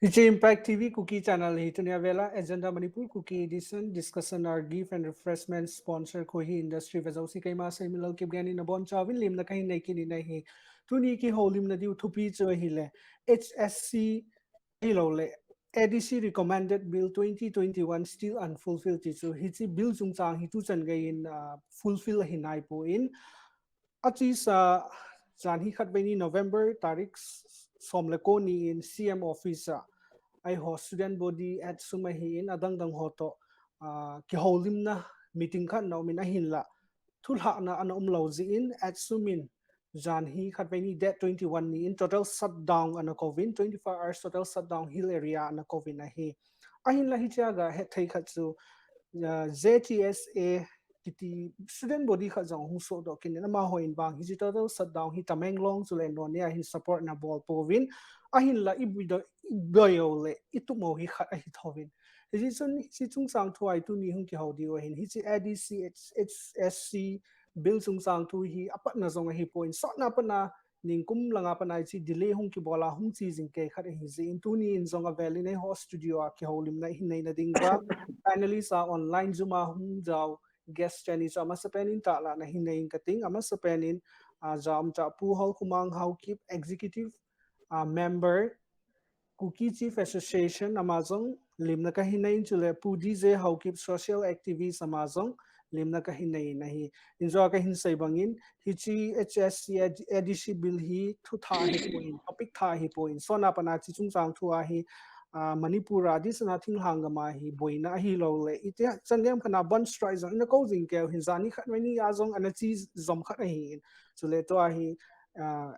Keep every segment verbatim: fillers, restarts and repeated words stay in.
Hiche Impact T V Kuki channel hi tunia vela Agenda Manipur Kuki edition, discussion hour, gift and refreshment, sponsor kho hi industry vejousi keima Seimilal Kipgen in abonchauvin limna kahin nei kit in ahi. Tuni kihoulimna diu thupi chu ahile H S C ahilouleh A D C recommended bill twenty twenty-one still unfulfilled ti chu hiche bill chungchang hi tuchan geiyin, ah, fulfill ahi naipon. Achesa jan hi khatvei ni November tarik som le ko ni in C M office a eiho student body ATSUM ahin adangdang ho toh, ah, kihoulimna meeting khat ana um in ahinla thulhahna ana umlou jeh in ATSUM in jan hi khatvei ni date twenty-one ni in total shutdown ana kouvin, twenty-four hours total shutdown hill area ana kouvin ahi. Ahinla hichea gahet thei khat chu, ah, J T S A kiti student body khat jong hung sohdoh kit in amahon vang hiche total shutdown hi Tamenglong chule Noney a hin support ana bol pouvin, ahinla iboi doh, iboi u le itup u hi khat ahi thouvin. Hiche chun, hiche chungchang thua hi tuni hung kihou diu ahin, hiche A D C H S C bill chungchang thu hi apatna jong ahipon, sotna patna ningkum langa pat a hiche delay hung kibol a hung che jing kei khat ahi jeh in tuni in jong avel in eiho studio a kihoulimna ihin neina dinga panelist a online Zoom a hung jao guest chani chu amasapen in tahlah na hin nei inge kating, amasapen in, ah, jao umtah Pu Holkhomang Haokip, Executive, ah, Member, Kuki Chief Association, ama jong limna kahin nei in, chule Pu D J Haokip, Social Activist, ama jong limna kahin nei in ahi. Injo kahin sei bangin, hiche H S C A D C bill hi thu thah ahipon, topic thah ahipon, sotna pat a hiche chungchang thua hi, ah, Manipur a adeh sanga thinglhang gam a hi boina ahilouleh, iti chan gei khat a bandh strike jong ana kou jing keu hin, jan hi khatvei ni a jong ana che jom khat ahin. Chule tua hi, ah,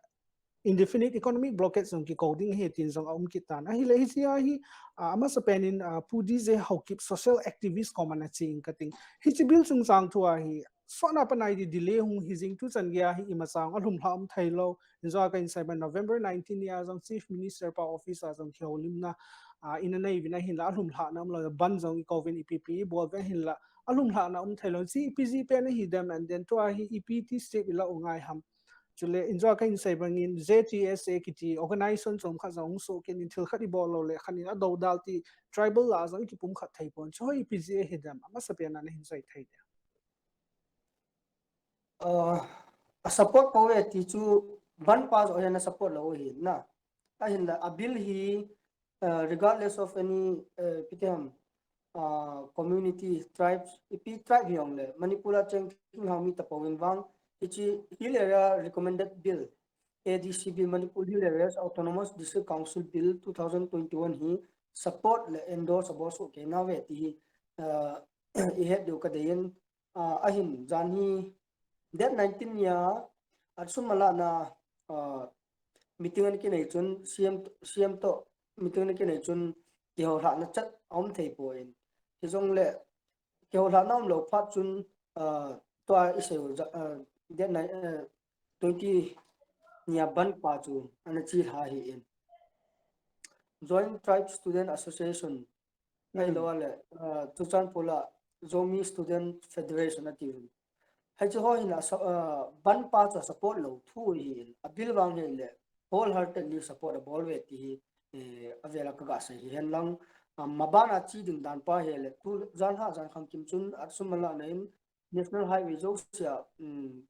indefinite economic blockade jong kikou ding ahi tin jong aum kit tan. Ahile hichea hi, ah, amasapen in, ah, Pu D J Haokip social activist koma ana che inge kating. Hiche bill chungchang thua hi sotna pat a hi delay hung hi jing tuchan geiya hi imacha alhumlhah um theilou. Injo kahin sei bang November nineteen nia jong Chief Minister pa office a jong kihoulimna, ah, ina nei uvin ahinla alhumlhahna umlou, bandh jong ikouvin ipi ipi ibol uvin ahinla alhumlhahna um theilou. Hiche ipi jeh pen ahidem and then tua hi ipi ti step ila u ngai ham. Chule injo kahin sei bangin J T S A kiti organization chom khat jong hung soh kit in thil khat ibol lou le khat in adoudal ti tribal lah a jong ikipumkhat thei pon. Chu hi ipi jeh ahidem, amasapen a nahin sei thei dem? Ah, a support pouve ti chu bandh pa jong hi ana support lou ahi na. Ahinla a bill hi, ah, regardless of any, eh, ipi ti ham, ah, community, tribes, ipi tribe hijongle Manipur a cheng thinglhang mi tapouvin vang, hiche Hill Area Recommended Bill, A D C Bill, Manipur Hill Areas Autonomous District Council Bill two thousand twenty-one hi support le endorse abol soh kei nauve ti hi, ah, ihet diu kadei in, ah, ahin jan hi date nineteen nia ATSUM a lah a, ah, meeting ana kinei chun C M, C M toh meeting ana kinei chun kihoulhahna chat aum thei pon. Hijongle kihoulhahna umlou phat chun, ah, tua isei u ja-, ah, date nine, ah, twenty nia bandh pa chu ana chelha ahin. Joint Tribes Student Association, ahilouleh, ah, Churachandpur a Zomi Student Federation ati uvin. Hiche ho hin a sa-, ah, bandh pa chu a support lou thu ahin, a bill vang hile wholeheartedly support abol uve ti hi, eh, avel a kaga sei hi hen lang, ah, maban a che ding dan pa hile, tu jan lha jan khang kim chun ATSUM a lah na in National Highway jouse a, um,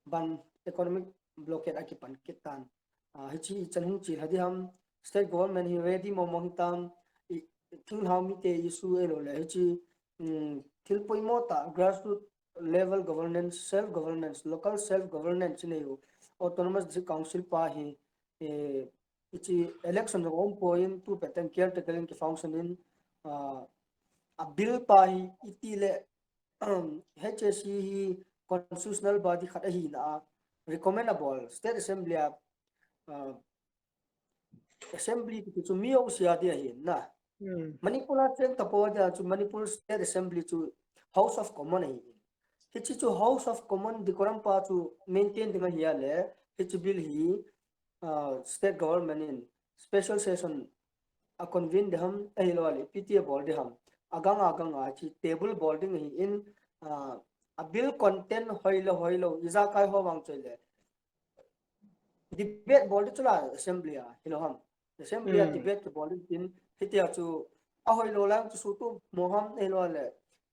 bandh economic blockade akipan kit tan. Ah, hiche ichan hung chelha ding ham, state government hi ready mong mong hitam, i, thinglhang mite issue ahilouleh hiche, um, thil poimo tah grassroots level governance, self governance, local self governance nei u, autonomous district council pa hi, eh, hiche election jong aum poi in, tu pet in caretaker in kifunction in, ah, a bill pa hi itile, um, H S C hi constitutional body khat ahina a, recommend abol, state assembly a, ah, assembly kiti chu mi jouse a dia ahi na. Hmm. Manipur a cheng tapou dia chu Manipur State Assembly chu House of Common ahi. Hiche chu House of Common decorum pa chu maintain ding ahi a le, hiche bill hi, ah, state government in special session a convene ding ham, ahilouleh ipi ti abol ding ham, agang agang a hiche table bol ding ahin, ah, a bill content hoilou hoilou, ijakai ho vang chu le, debate bol ding chu la assembly a, hilou ham. Assembly a debate kibol in tin, hitia chu ahoi lou lang chu sutu mo ham, ahilou le,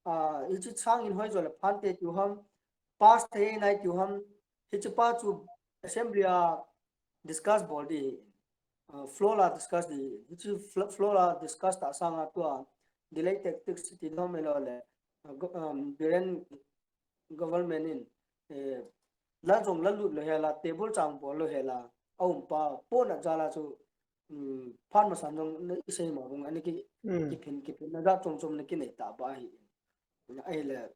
ah, hichi sangin hoi jo le phante tiu ham, pass thei nai tiu ham, hichi pa chu assembly a discuss bol di, ah, floor la discuss di, hichi flo-, floor la discuss ta sanga tua delay tactics ti nom ahilou le, ah, go-, um, Biren government in, eh, la jong la lut lou hela, table chang bol lou hela, a um pa, pona jala chu, um, phan masan jong na isei ma bung, ani ki, kiphin, kiphin, na ja chom chom na kinei ta ba hi. Ahile,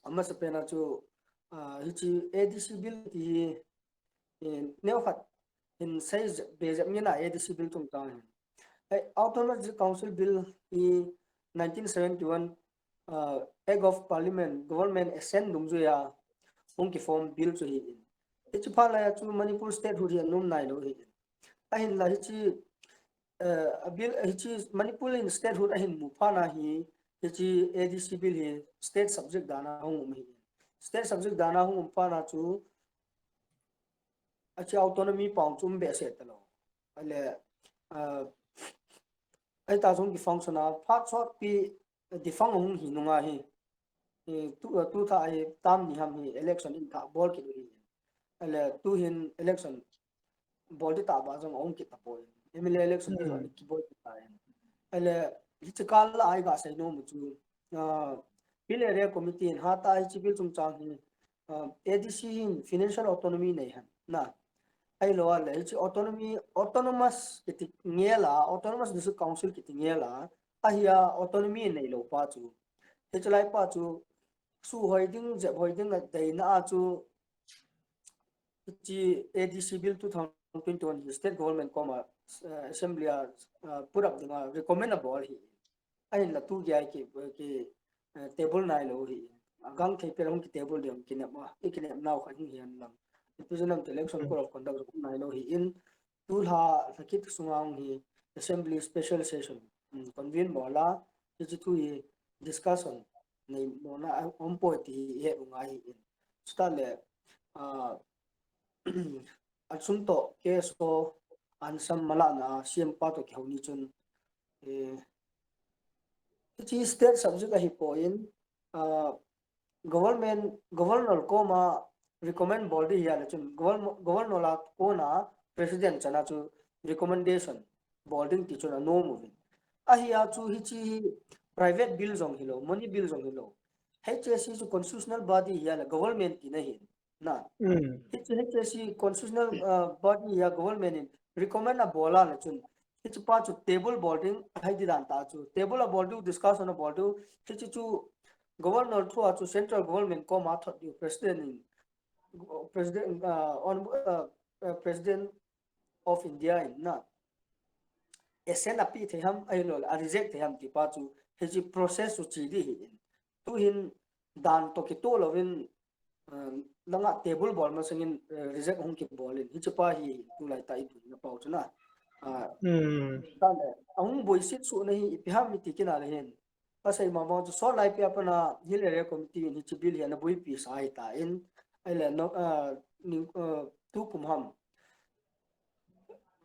amasa pena chu, ah, hichi A D C bill ti hi, eh, neo khat, hin sei je-, be jep ni na A D C bill tung ta hin. Ai, Autonomous District Council Bill hi nineteen seventy-one, uh, Act of Parliament, Government Assent dungjuia hung ki form bill chu hi in. Hichi pha la ya chu Manipur statehood hi anum nai lou hi in. Ahin la hichi, uh, a bill hichi Manipur in statehood ahin mu pha na hi, hichi A D C bill hi state subject dana hung um hi in. State subject dana hung um pha na chu, achi autonomy pang chu um be se ta lou. Ale, uh, ai ta jong ki function a, phat sot pi defunct hung hi nunga hi. Eh, tu, eh, tu tha hi tam ni ham hi election in tha bol kit u hi. Ale tu hin election bol di ta ba jong hung kit ta poi. M L A election hi jong ki bol kit ta hin. Ale hichi kal la ai ga sei nom u chu. Ah, Hill Area Committee in ha ta hichi bill chung chang hi. Ah, A D C hin financial autonomy nei han. Na. Ahilou le, hichi autonomy, autonomous kiti ngela, autonomous district council kiti ngela, ahia autonomy nei lou pa chu. Hichi lai pa chu, su hoi ding, jep hoi ding, a deina a chu, hichi A D C bill two thousand twenty-one hi state government koma, eh, assembly a, eh, put up dinga recommend a bol hi. Ahin la tu gei ki, ki, eh, table nai lou hi. Agang thei pe hung ki table ding ki nep ma. I ki nep nau kha hung hian lang. Ipi jong nam election code of conduct kum nai lou hi in. Tu la, la kit sunga hung hi assembly special session, mm, convene bol a, hichi tu hi discussion nei mo na, ah, um poi ti hi he u ngai hi in. Chuta le, ah, a chung to case ho an sam mala na C M pa to ki ho ni chun, eh, hichi state subject ahi poi in, ah, government, governor koma recommend bol di hia le chun, govern-, governor la kona president chana chu recommendation bol ding ti chun anom uvin. Ahia chu hichi hi private bill jong hilou, money bill jong hilou. H A C chu constitutional body hia le government tina hin. Na. Hichi H A C constitutional, uh, body hia government in recommend a bol a le chun. Hichi pa chu table bol ding, hai di dan ta chu. Table a bol diu, discussion a bol diu. Hichi chu governor through a chu central government koma thot diu president in, president, uh, on, uh, uh, president of India in na. Assent a pe thei ham, ahilou le, a reject thei ham ti pa chu. Hichi process chu chi di hi in. Tu hin dan to ki to louvin, eh, langa table bol masangin, eh, reject hung ki bol in. Hichi pa hi tu lai ta i tu na pau chu na. Ah, ta le, ahung boisit su na hi ipi ham iti kina le hin. Pasai ma ma chu sot lai pia pana Hill Area Committee in hichi bill hi ana boipi sa hi ta in. Ai le no, ah, ni, ah, tu kum ham.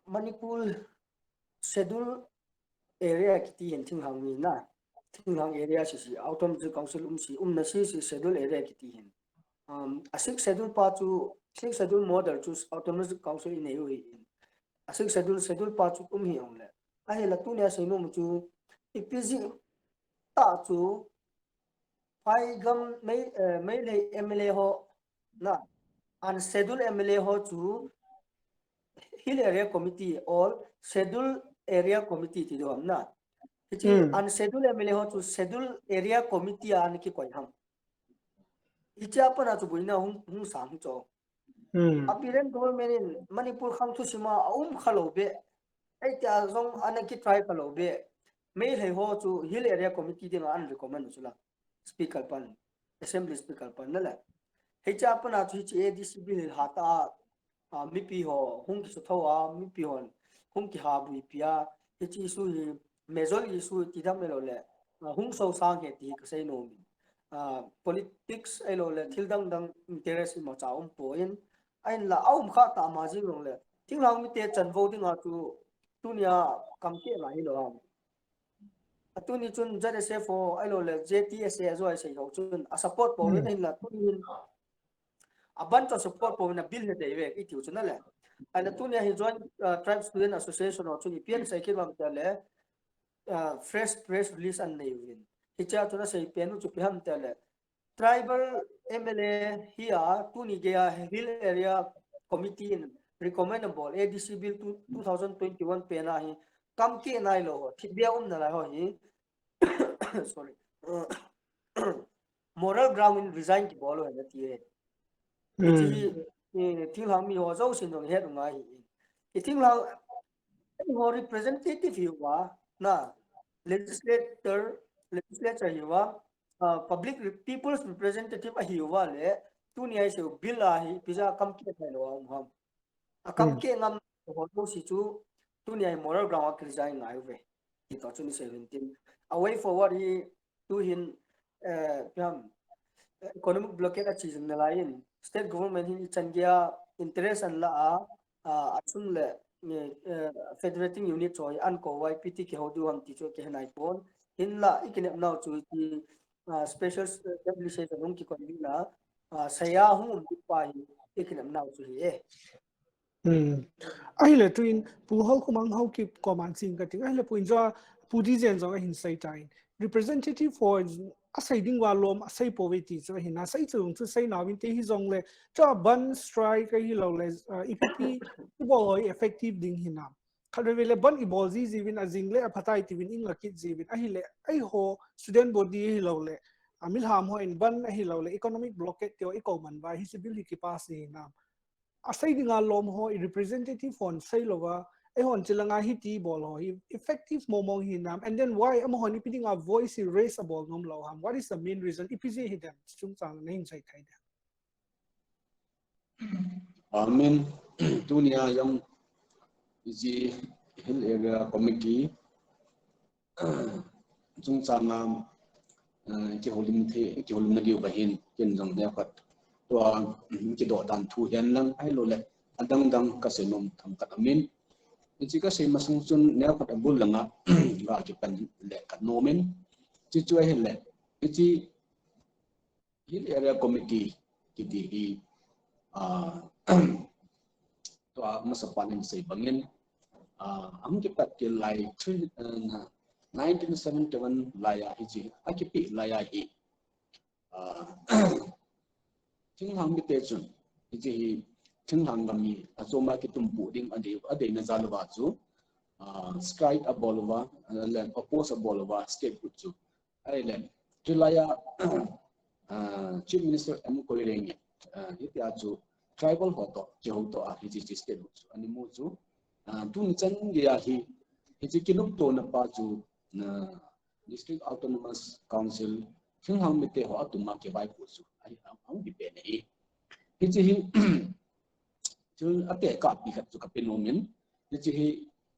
Manipur Schedule area kiti hin thinglhang mi na. Thinglhang area si si, Autonomous Council um si, um na si si Schedule area kiti hin. Um, a Sixth Schedule pa chu, Sixth Schedule model chu Autonomous Council i nei u hi in. A Sixth Schedule, Schedule pa chu um hi ong le. Ahi la tu nia sei nom chu, ipi ji ta chu, Phai gam mei, eh, Meitei M L A ho, na, unscheduled M L A ho chu Hill Area Committee or Scheduled Area Committee ti do ham na. Hichi unscheduled M L A ho chu Scheduled Area Committee a ana kikoi ham. Hichi a pana chu boina hung, hung sang chu. A Biren government in Manipur khang thu sima a um kha lou be. Ei tia jong ana ki try kha lou be. Meitei ho chu Hill Area Committee dinga an recommend chu la. Speaker pan, Assembly Speaker pan na le. Hicha pana chu hichi A D C bill ha ta a, mipi ho hung ki su tho a, mipi hon hung ki ha bui pia. Hichi issue hi major issue ti dam le lo le. A, hung so sang he ti ka sei nom in. A, politics ei lo le thil dang dang interest ima cha um poi in. Ahin la a um kha ta ma jing long le. Thinglhang mite chanvo dinga chu tunia kam keh la hilou ham. Atuni chun Z S F O, ahilouleh Z T S A, ajo a sei ho chun, a support pouvin ahinla, tunin, a ban chu support pouvin a bill hi dei ve, itiu chun ale. Ahinla tunia hi Joint, uh, Tribe Student Association ho chun, ipi asei kit uvem tile, uh, fresh press release anei uvin. Hichea chun asei pen u chu ipi ham tile, Tribal M L A hi a, tuni geiya Hill Area Committee in recommend abol A D C Bill two, two thousand twenty-one pen a hi kam keh nailou ho, thipbeh a um nalai ho hi, sorry, moral ground in resign kibol u ahi ati e. Hiche hi, eh, thinglhang mi ho jousen jong het u ngai ahi. I thinglhang ho representative hiuva, na, legislator, legislature hiuva, uh, public re-, people's representative ahiuva le, tunia isei u bill a hi, ipi jeh a kam keh nailou a um ham. A kam keh ngam ho jouse chu, tunia hi moral ground a ki resign ngai uve. Hitoh chun isei uvin tin. A way forward hi, tuhin, eh, ipi ham, eh, economic blockade ache jing nalai in, state government hin ichan geiya interest anla a, ah, achun le, eh, eh, federating unit chu hi ankou uva ipi ti kihou diu ham ti chu kihe naipon. Hinla, ikinepnau chu iti, ah, special, eh, assembly session hung kiconvene a, ah, seiya hung um ding pa hi ikinepnau chu ahi e. Hmm. Ahile tuin, Pu Haokhommang Haokip koma ching kating. Ahile Pu in jong, Pu Dijen jong ahin seitan. Representative ho asei ding uva lom asei pouve ti chu ahin, asei chu jong chu seinauvinte hijongle, chua ban strike ahiloule, uh, ipi ipi, ibol ho effective ding hinam. Khatvei vei le ban ibol ji jiuvin, ajing le aphatai tiuvin inga kit jiuvin. Ahile, eiho student body ahiloule, a milham hon ban ahiloule, economic blockade ti ho ikou man uva, hiche bill hi kipass ji hinam. Asei dinga lom ho, i representative hon seilouva, eihon chilanga hiti bol ho hi effective mong mong hinam, and then why amahon ipi dinga voice hi raise abol nom lou ham? What is the main reason? Ipi jeh hidem, chungchang nahin sei thei dem? Amen. Tunia jong hiche Hill Area Committee chungchanga, eh, kihoulim thei, kihoulimna diu kahin, ken jong neokhat tua, mm, kidoh dan thu hihen lang ahiloule, adang dang kasei nom themkhat aumin. Hiche kasei masang chun neokhat abul langa, ga kipan le khat nomin. Hiche chu ahile, hiche Hill Area Committee kiti hi, ah, tua masapan in sei bangin, ah, ahung kipat kit lai, three, ah, nineteen seventy-one laiya hiche, akipeh laiya hi, ah, thinglhang mite chun, hiche hi thinglhang gam hi, achom a kitumpu ding adei, adeina jal uva chu, ah, strike abol uva, ah, le oppose abol uva, statehood chu. Ahile, chulaiya, ah, Chief Minister M Koireng in, ah, hitia chu tribal ho toh, kihou toh a, hiche hiche statehood chu, ana mu chu, ah, tuni chan geiya hi, hiche kinoptona pa chu, ah, District Autonomous Council, thinglhang mite ho atum a kivaipo chu, ahi, ahung kipe ahi. Hiche hi, thil atekah pi khat chu kape nomin, hiche hi,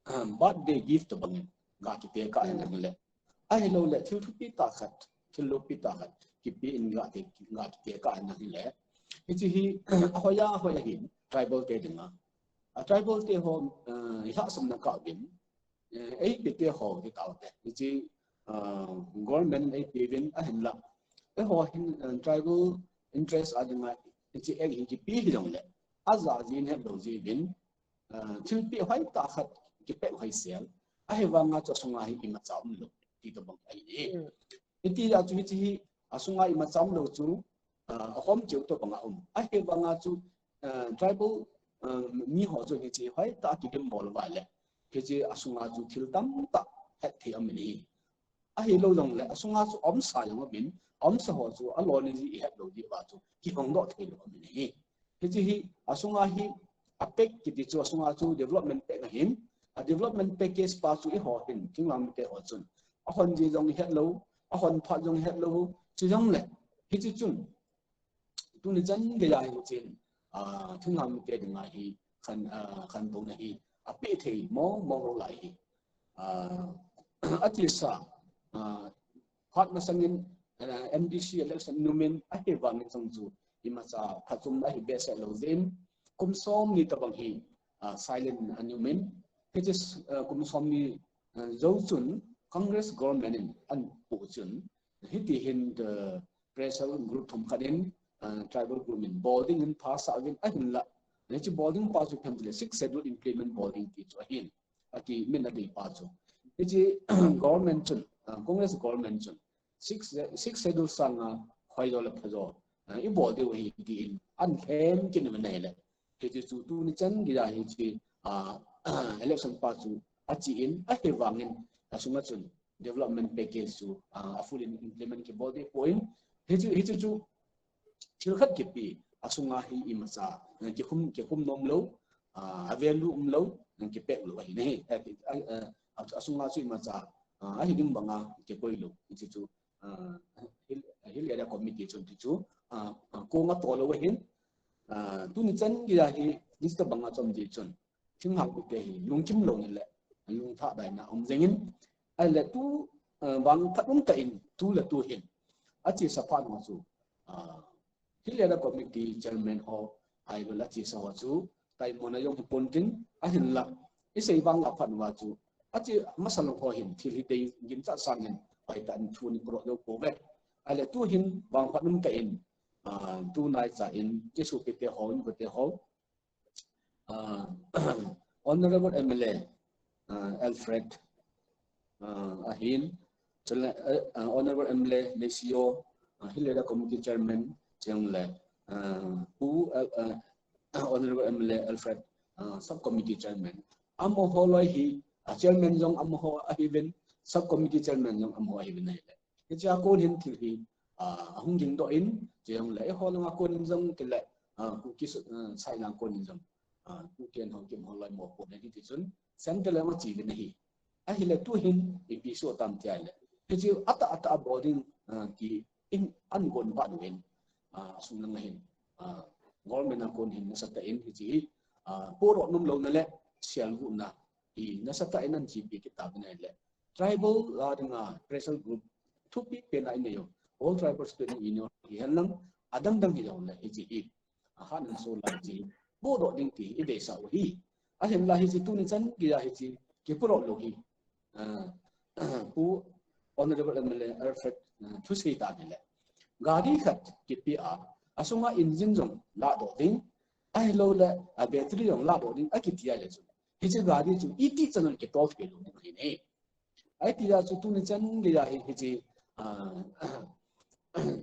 ah, birthday gift tobangin, ga kitekah ahi nahile. Ahiloule, thil thupi tah khat, thil loupi tah khat, kipe in ga te, ga kitekah ahi nahile. Hiche hi, ahoiya, ahoiya hin, tribal te dinga. A tribal te ho, ah, ilhahsamna kah uvin, eh, eipeh te ho hi taute. Hiche, ah, government eipeuvin ahinla. Eiho hin, ah, tribal interest a dinga, hiche act hi kipe hijongle, aja jin hetlou jiuvin, ah, thilpeh hoitah khat kipeh hoisel. Ahivanga chu asunga hi imacha umlou, ti tobang ahi. Hitia chu hiche hi, asunga imacha umlou chu, ah, ahom cheh u tobanga um. Ahivanga chu, ah, tribal, ah, mi ho chu hiche hoitah a kidim bol uva le, hiche asunga chu thil tamtah hetthei aum in ahi. Ahilou jongle, asunga chu aumsa jong aum in, aumsa ho chu alolin ji ihetlou diuva chu, kihongdoh theilou aum in ahi. Hiche hi, asunga hi, a pack kiti chu asunga chu development pack ahin, a development package pa chu eiho hin, thinglhang mite ho chun, ahon ji jong ihetlou, ahon phat jong ihetlou, chujongle, hiche chun, tuni chan geiya hi chun, ah, thinglhang mite dinga hi khan, ah, khantouna hi apeh thei mong mong lou lai hi. Ah, atisa, ah, phat masangin, ah, M D C election in umin ahivangin jong chu imacha phatchomna hi behseh lou jeh in kum somni tobang hi, ah, silent in umin, Hiche, uh, kum somni, uh, jou chun Congress government in ahin pu chun, hiti hin the pressure group thum khat in, uh, tribal group in bol ding in pha sa uvin ahinla. Hiche bol ding pa chu ipi ham tile Sixth Schedule implement bol ding ti chu ahin. Ati min adei pa chu. Hiche government chun, uh, Congress government chun Sixth, Sixth Schedule sanga hoi jo le pha jo, uh, i bol diu ahi tin ahin lhem kit uvin ahile. Hiche chu tuni chan geiya hiche, ah, election pa chu ache in, ahivangin asunga chun development package chu, ah, a full in implement kibol ding poi. Hiche, hiche chu thil khat kipe, asunga hi imacha, ah, kikhum, kikhum nom lou, ah, a value um lou, ah, kipeh lou ahi nahi. Eh, ah, ah, asunga chu imacha, ah, ahi ding banga kikoi lou. Hiche chu ah, Hill, Hill Area Committee chun ti chu, ah, ah, kong ato lou ahin, ah, tuni chan geiya hi, hiche tobanga chom ji chun, thinghang mite hi, lungkim lou nile, lungthah daina um jengin, ahile tu, ah, vangphat um tah in, tu le tu hin, achesa phat ho chu, ah, Hill Area Committee Chairman ho, ahilou le achesa ho chu, taimona jong hipon tin, ahinla, isei vang a phat uva chu, ache masa lou ho hin, thil hi dei ginchat sangin, hoitah in thu ni pro jou pouve. Ahile tu hin, vangphat um tah in, ah, tu naicha in, kisopite ho, inkote ho, ah, Honorable M L A, ah, Alfred, ah, ahin, chule, eh, ah, Honorable M L A Neisio, ah, Hill Area Committee Chairman, chule, ah, Pu, ah, ah, Honorable M L A Alfred, ah, Sub Committee Chairman. Amaho loi hi, ah, Chairman jong amaho ahiuvin, Sub Committee Chairman jong amaho ahiuvin ahile. Hiche a kon hin thil hi, ah, ahung ging doh in, chule eiho langa kon in jong tile, ah, Kuki, ah, side lang kon in jong, ah, Kuki ho, Kuki ho loi mopohna hi ti chun, Central langa che uvin ahi. Ahile tu hin, ipi soh tam ti ahile. Hiche atah atah a bol ding, ah, ti in ahin gon vat uvin, ah, asung langa hin, ah, government a kon hin nasatah in hiche hi, ah, podoh nom louna le selguhna hi nasatah in ahin chepi kit tauvin ahile. Tribal a dinga pressure group thupi pen a inei u, All Tribal Students' Union hihen lang, adang dang hijongle hiche hi, ahat in so lai hiche hi, podoh ding ti hi ideisah u ahi. Ahinla hiche tuni chan geiya hiche kipodoh lou hi, ah, Pu Honorable M L A Alfred, ah, thusei tah in ahile, gari khat kipe a, asunga engine jong ladoh ding, ahilouleh, ah, battery jong ladoh ding akiti ahile chu, hiche gari chu itih chan a kitol thei lou ding ahi ne. Ahi tia chu tuni chan geiya hi, hiche, ah,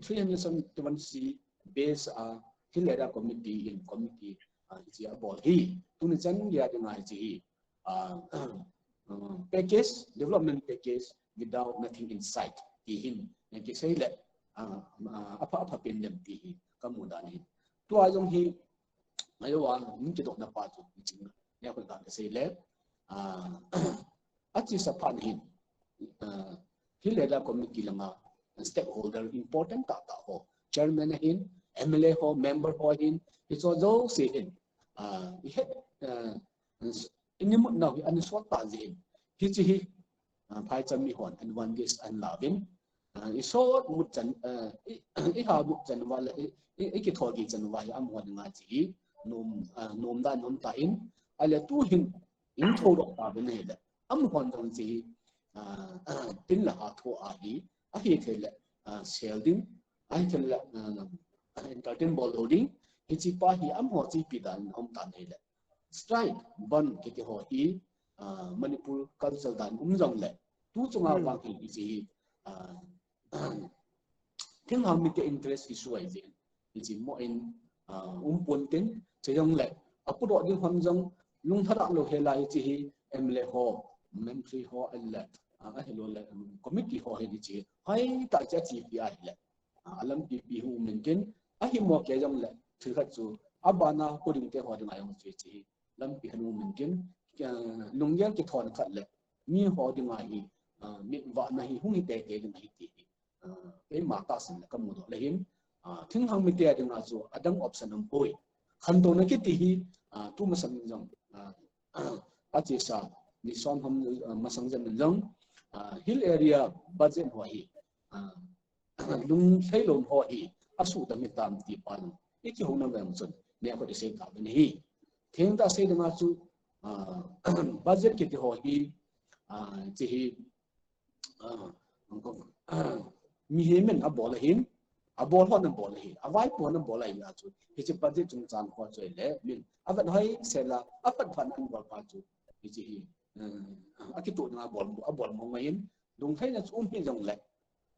three hundred seventy-one C base a, Hill Area Committee in committee, ah, hiche abol hi. Tuni chan geiya dinga hiche hi, ah, ah, package, development package without nothing inside. Ti hin, kisei le, ah, ah, apha, apha pen dem ti hi, kamu dan ahi. Tua jong hi, ajou a, min kidohna pa chu, hiche, nia kon ka kisei le, ah, Achesa phat hin, ah, Hill Area Committee langa stakeholder important tahtah ho, chairman ahin, M L A ho, member ho ahin, hicheho jouse hin, ah, ihet, ah, inimutnau hi ahin sot tah jeh in, hiche hi, ah, phaicham mihon advantage ahin lauvin, ah, isot mut chan, ah, i, iha mut chan uva le, i, i, ikithol gei chan uva hi amaho dinga hiche hi nom, ah, nom dan nom tan, ahile tu hin, in thoudoh tauvin ahile, amahon jong hiche hi, ah, tin le ha tho ahi, ahithei le, ah, sel ding, ahithei le, ah, entertain bol lou ding, hiche pa hi amaho chepi dan in aum tan ahile. Strike, bandh kiti ho hi, ah, Manipur culture dan um jongle, tu chunga vang hi hiche hi, ah, thinglhang mite interest issue ahi jeh in, hiche mo in, ah, um pon tin, chujongle, apodoh ding hon jong, lungthada lou hela hiche hi, M L A ho, member ho, ahile, ah, ahilouleh, um, committee ho hin hiche hi, hoitah cheh a chepi ahile, ah, alampi pi hung um in tin, ahi mo kei jongle, thil khat chu, abana po ding te ho dinga jong chu hiche hi, lampi hung um in tin, ah, lunggel kithon khat le, miho dinga hi, ah, mitvahna hi hung hi teitei ding ahi ti hi, ah, keima tahsan le kamudoh le hin, ah, thinglhang mite dinga chu adang option aumpoi. Khantouna kiti hi, ah, tu masang in jong, ah, achesa ni som ham, ah, masang jen in jong, ah, Hill Area budget ho hi, ah, lunglhai lou ho hi, asuhdam hitam ti pa jong, ikihouna vang chun, nia kon isei tauvin ahi. Thengtah sei dinga chu, ah, budget kiti ho hi, ah, chi hi, ah, mihem in abol ahin, abol hon abol ahi, avaipo hon abol ahi a chu, hiche budget chungchang ho chu le, min, avet hoi sela, aphat phat in abol pa chu, hiche hi, eh, akitoh na abol, abol mo ngai in, lungtheina chu um hi jong le,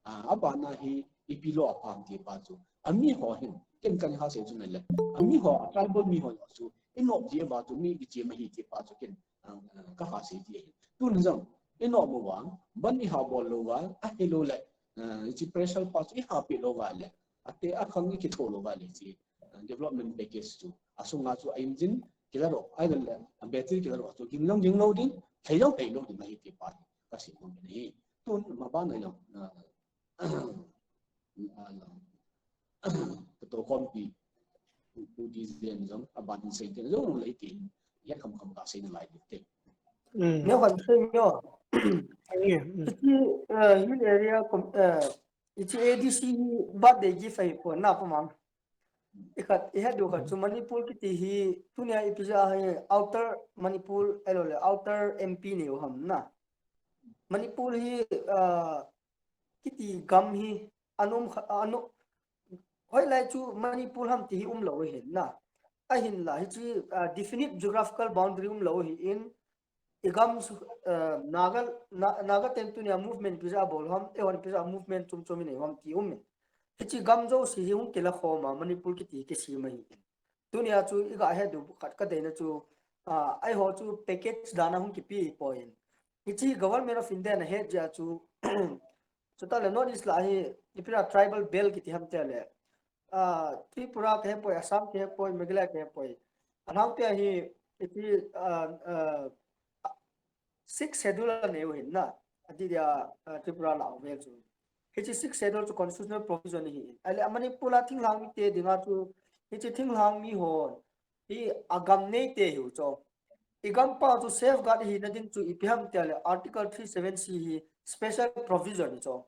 ah, abana hi ipi lo apha ham ti pa chu. Ami ho hin, ken kan ha sei chu na le. Ami ho, tribal mi ho chu, inop ji ava chu mi kichim ahi ti pa chu ken, ah, ah, ka ha sei ti ahi. Tun jong, inop mo vang, ban iha bol lou va, ahilou le, ah, hiche pressure pa chu iha pe lou va le. Ate akhang ikitho lou va le hiche, ah, development package chu. Asunga chu a engine kila ro, ahilou le, a battery kila ro chu, ging long ging lou ding, thei long thei lou ding ahi ti pa hi. Ka sei nom ahi. Tun ma ban a jong, ah, ah, ka tohkhompi, Pu D J in jong, aban in sei te jong le ti, ya kham kham ka sei nalai te. Mm. Neo kan sei neo. Ai, mm. Hiche, eh, hill area com-, eh, hiche A D C hi birthday gift ahi pon na pa mang. Ikhat, ihet diu khat chu Manipur kiti hi, tunia ipi jeh a hi Outer Manipur, ahilou le, Outer M P nei u ham na. Manipur hi, ah, kiti gam hi, anom kha-, ano, hoilai chu Manipur ham ti hi umlou ahin na. Ahinla, hiche, ah, definite geographical boundary umlou ahin, igam su, eh, Naga, Na-, Naga ten tunia movement ipi jeh a bol ham, eihon ipi jeh a movement chom chom inei ham ti um in. Hiche gam jouse hi hung kila khom a, Manipur kiti kisem ahi. Tunia chu iga het diu khat ka deina chu, ah, eiho chu package dan a hung kipe poi. Hiche Government of India na het jeh a chu, chutah le North East lah hi, ipi a tribal belt kiti ham ti le, ah, Tripura kahe poi, Assam kahe poi, Meghalaya kahe poi. Alhangpi a hi, ipi, ah, ah, Sixth Schedule anei u ahin na, adeh dia, ah, Tripura lah u vel chu. Hiche Sixth Schedule chu constitutional provision ahin. Ahile, a Manipur a thinglhang mite dinga chu, hiche thinglhang mi hon, hi agam neite hiu chu. Igam pa chu safeguard hina ding chu ipi ham ti le, Article three seven C hi special provision hi chu.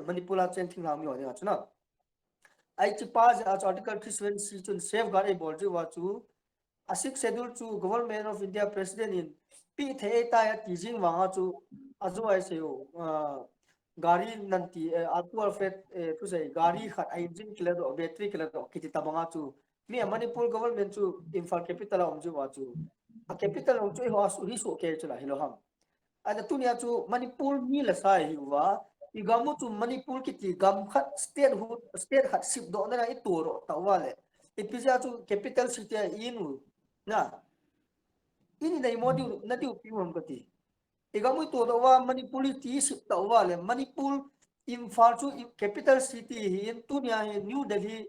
Manipur a cheng thinglhang mi ho dinga chu na. Hiche pa jeh a chu Article three seven C chun safeguard eibol jeh uva chu, a Sixth Schedule chu Government of India President in pe thei ahitai ati jing vanga chu, ajo a isei u, ah, gari nan ti, eh, Alto Alphard, eh, thusei, gari khat a engine kila doh, battery kila doh, kiti tabanga chu, mi a Manipur government chu Imphal capital a um jeh uva chu, a capital um chu eiho a su-, hi soh kei chu la hilou ham. Ahile tunia chu Manipur mi la sa ihiuva, igam u chu Manipur kiti gam khat state hu, state khat sipdoh na itoh doh tauva le. Ipi jeh a chu capital city a i-in u. Na. Ini nei mo diu, na diu pi mo kati. Igam u itoh doh uva Manipur ti sip tauva le. Manipur Imphal chu i-, capital city ahin tunia hi New Delhi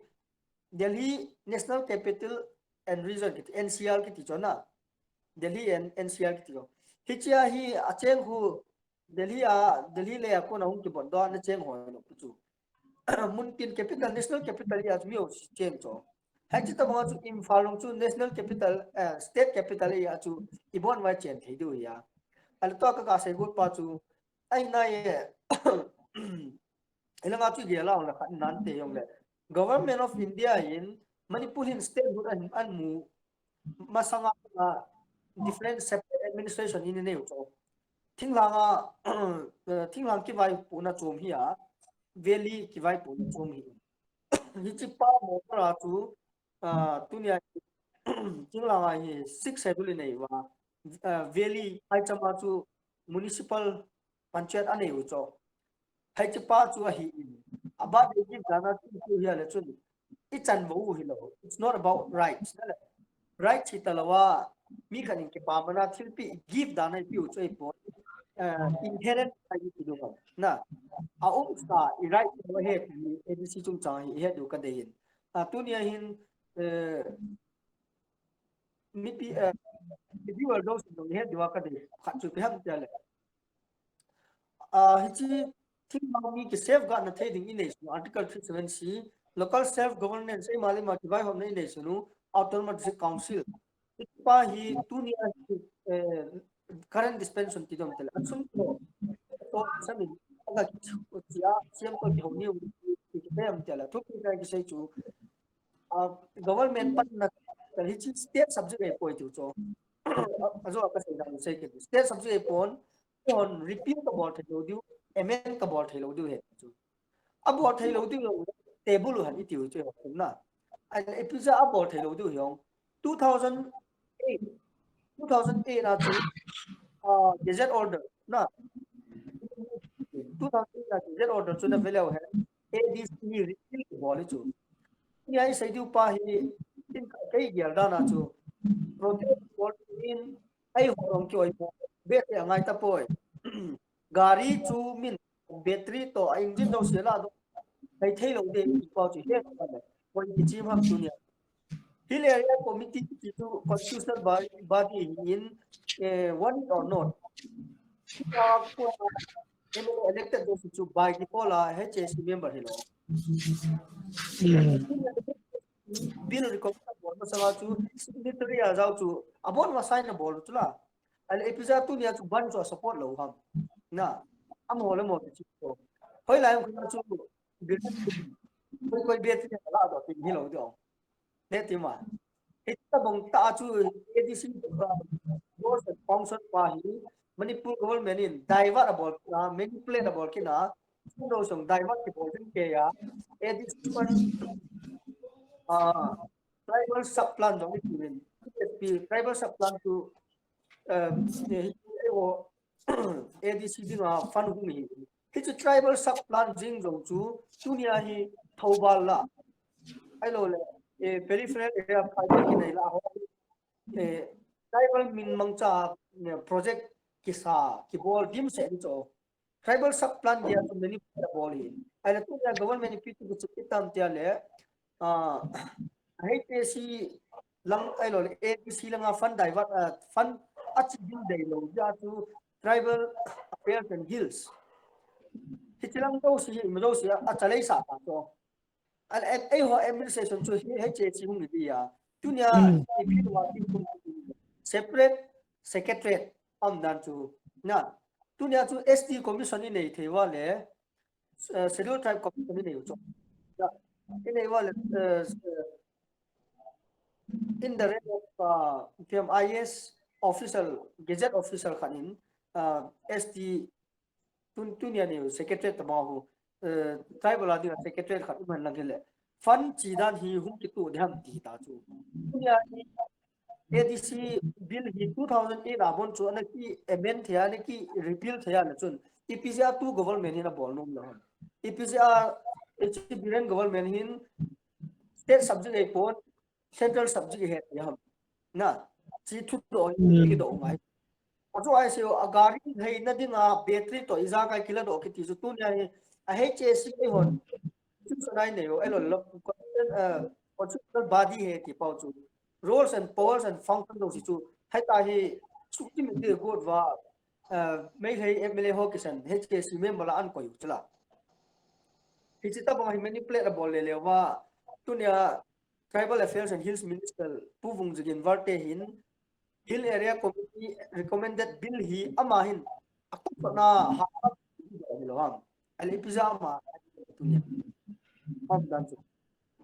Delhi National Capital and Region kiti, N C R kiti chu na. Delhi and N C R kiti chu. Hiche a hi acheng khu Delhi a, Delhi lei a kona hung kibon doh na cheng ho lo chu. Mun tin capital, national capital a chu mi ho cheng chu. Hiche tabang chu Imphal long chu national capital, eh, state capital a chu ibon vai chen thei diu ahi a. Ahile tua ka, ka sei got pa chu. Ahi nai e. Hilanga chu gel a hung le khat nan te jong le. Government of India in Manipur hin statehood an, an mu masanga, ah, different separate administration in nei u chu. Thinglhang a, eh, thinglhang kivaipohna chom hi a, valley kivaipohna chom hi. Hiche pa mo pa chu, ah, tunia thinglhang a hi Sixth Schedule nei uva, ah, valley hai chama chu municipal panchayat anei u chu. Hiche pa chu ahi in. A birthday gift dan a chu hi a le chun. I chan vo u hilou. It's not about rights. Rights hi talou a. Mi khat in kipamna thilpeh gift dan a ipi u chu ahipoi. Eh, inherent right ipi diu ham. Na. A um sa i right lou ahi ti A D C chungchang hi i het diu ka dei in. A tunia hin, eh, mipi, eh, viewer jouse jong i het diu a ka dei. Khat chu ipi ham ti a le. Ah, hiche thinglhang mi ki safeguard na thei ding i nei sunu Article three seven C, local self governance, eima le eima kivaihomna i nei sunu Autonomous District Council. Hiche pa hi tunia hi, eh, current dispensation ti dom tele. Achun ko, ko samin, aga ki chia, siam ko ki honi, ki ki pem tele. Thupi ka kisei chu, ah, government pan na, hiche state subject ahipoi tiu chu. Ajo ka sei dan sei ke. State subject pon, hon repeal ka bol thei lou diu, amend ka bol thei lou diu he chu. A bol thei lou diu lou, table u han i tiu chu na. An episode a bol thei lou diu hiong. Two thousand eight, two thousand eight na chu, uh, gazette order na. Two thousand eight na gazette order chu na veleu he. A D C hi repeal bol chu. Ni ai sei diu pa hi, in ka kei gel dan a chu. Protest bol in, ai ho rong ki oi po. Be te ngai ta poi. Gari chu min battery to a engine do se la do. Ai thei lou de pa chu he ka le. Poi ki chim ham chu ni. Hill Area Committee ki chu constitutional body, body in, eh, one or not. Ka ko M L A elected do chu by default a H A C member hi lo. Bill recommend bol masanga chu signatory a jao chu abon ma sign na bol chu la. Al episode tu nia chu ban chu support lo ham. Na. Am ho le mo chu. Hoi lai chu bill koi koi be chu la do ti hi lo do. Ne ti ma. Hita bong ta chu A D C, uh, board and council pa hi Manipur government in divert a bol, uh, manipulate a bol kina, no song divert ki bol din ke ya, A D C man, uh, tribal sub plan dong ni tin, T S P, tribal sub plan tu, um, eh, eh, o, A D C dinga fund hung hi. Hi chu tribal sub plan jing jong chu, tunia hi Thoubal la. Ai lo le, eh, peripheral area tribal ki nei la ho. Eh, tribal min mangcha, eh, project kisa, ki bol dim se ni cho. Tribal sub plan dia chu many bol hi. Ai la tunia government pi tu chu kitam tia le, ah, H A C lang ai lo le, A D C langa fund divert, ah, fund a chi ding dei lo, ya chu tribal affairs and hills. Hi chi lang do si, mi do si, a chalei sa ta to. Al, em, ei ho administration chu hi H A C hung ni dia. Tunia, mm, ipi wa ti kum separate secretariat am dan chu. Na, tunia chu S T commission i nei thei wa le, eh, Scheduled Tribe Commission i nei u chu. Na, i nei wa le, eh, in the rank of, uh, P M I S official, gazette official khan in, uh, S T tun, tunia ni secretariat tama hu, eh, tribal a dinga secretariat khat um hen lang hile. Fund chi dan hi hung kitu diham ti ta chu. Tunia ni A D C bill hi two thousand eight a bon chu ana ki amend thei a, ana ki repeal thei a le chun. I P Z a tu government hin a bol nom lo ham. I P Z a, H Biren government hin state subject ei pon, central subject he ti ham. Na, chi thu do, mm, ki do ngai. A chu ai se a gari hei na dinga battery to i ja kai kila do ki ti chu tunia hi a H A C ei hon. Chu sa nai nei o, ei lo lo, eh, constitutional body he ti pau chu. Roles and powers and function do si chu. Hai ta hi suk ti mi ti go va, eh, mei hei M L A ho kisan H A C member la an koi u chu la. Hi chi ta bang hi manipulate a bol le le wa. Tunia Tribal Affairs and Hills Minister Pu Vungzagin Valte hin Hill Area Committee recommended bill hi ama hin a tu na ha ni lo ham. Ali pizama tunia. Ham dan chu.